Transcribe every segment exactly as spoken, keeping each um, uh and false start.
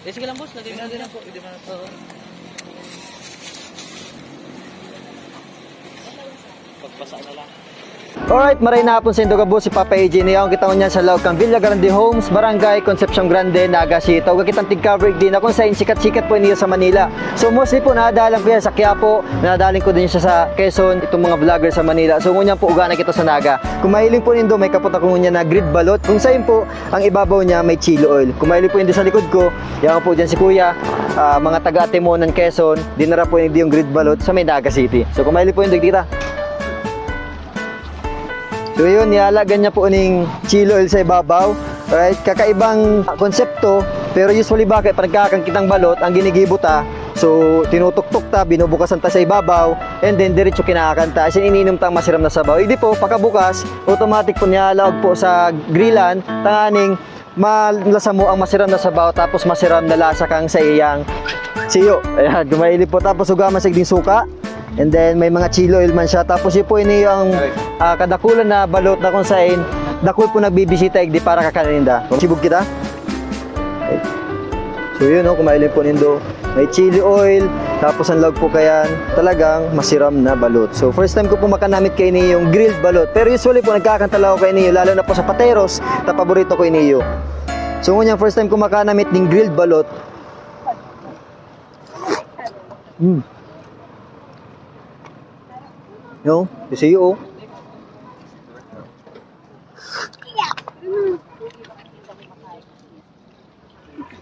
Eh, sige lang, boss. Lagay mo na lang po. Hindi na po. Oo. Pagpasa na lang. Alright, maray na hapon sa indo gabos si Papa A J. Niyaon kita ngunyan sa laog kan Villa Grande Homes, Barangay Concepcion Grande, Naga City. Tawagan kitang tig-cover igdi na kung sain sikat-sikat po niya sa Manila. So mostly po, nadaalan ko yan sa Quiapo, nadaalan ko din siya sa Quezon, itong mga vlogger sa Manila. So ngunyan po, uga na kita sa Naga. Kung mahiling po nindo, may kapot ako ngunyan na grilled balot. Kung sain po, ang ibabaw niya may chili oil. Kung mahiling po nindo sa likod ko, yan po dyan si Kuya, ah, mga taga Atimonan, Quezon, dinara po nindo yung grilled balot sa may Naga City. So kung mahiling po nindo, kita. So yun, nialagan niya po ning chili oil sa ibabaw. Right? Kakaibang konsepto, pero usually ba, kaya pag nagkakakan kitang balot, ang ginigibo ta, so tinutuktok ta, binubukasan ta sa ibabaw, and then diretso kinakakan ta. As in, iniinom ta ang masiram na sabaw. Hindi po, pagkabukas, automatic po niya laog po sa grillan, tanganing malasa mo ang masiram na sabaw, tapos masiram na lasa kang sa iyang siyo. Ayan, gumaili po. Tapos ugaman sa igding suka. And then may mga chili oil man siya. Tapos yun po, ini yung, ah, kadakulan na balot na kung sain dakul po nagbibisita igdi para kakaninda. Sibog kita. So yun, no, kung mahiling po nindo, may chili oil, tapos ang laog po kayan, talagang masiram na balot. So first time ko po makanamit kaini yung grilled balot. Pero usually po, nagkakan talaga ako kaini, lalo na po sa pateros, na paborito ko ini. So ngunyan, first time ko makanamit ning grilled balot. Mm. No? Kasi yun, oh.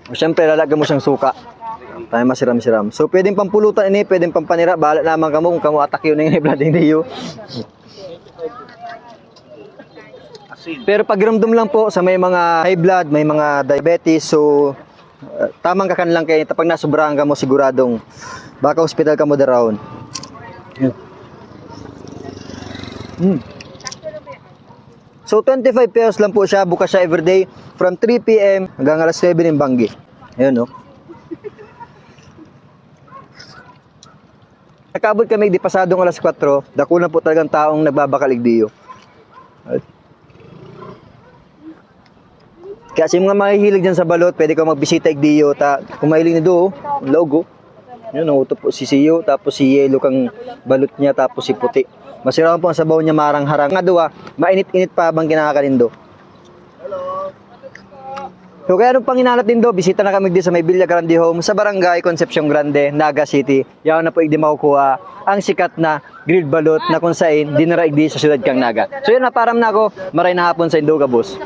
O, siyempre, lalagan mo siyang suka. Tayo masiram-siram. So, pwedeng pampulutan ini, pwedeng pampanira. Bahala naman kamo kung kamo atak yun yung high blood, hindi yun. Pero pagramdam lang po sa may mga high blood, may mga diabetes, so, uh, tamang kakan lang kayo. Pag nasobrahan kamo, siguradong baka hospital kamo daraon. Yun. Hmm. So, twenty-five pesos lang po siya. Bukas siya everyday from three P M hanggang alas nuebe ng banggi. Ayan, no? Nakaabot kami di pasadong alas kwatro, dakul na po talagang taong nagbabakal igdiyo. Kaya sa mga mahihilig dyan sa balot, pwede kayo magbisita igdiyo. Ta, kung mahilig na doon, laog, oh. Yun, nauto po si Siyo, tapos si Yelo kang balot niya, tapos si Puti. Masiraw po ang sabaw niya, marang-harang. Nga duwa, mainit-init pa habang kinakalindo. So, kaya anong panginanat nindo, bisita na kami dito sa may Villa Grande Home sa Barangay Concepcion Grande, Naga City. Yaon na po igdi makukuha ang sikat na grilled balot na kung sain dinara igdi sa siyudad kang Naga. So, yun na, param na ako. Maray na hapon sa indo gabos.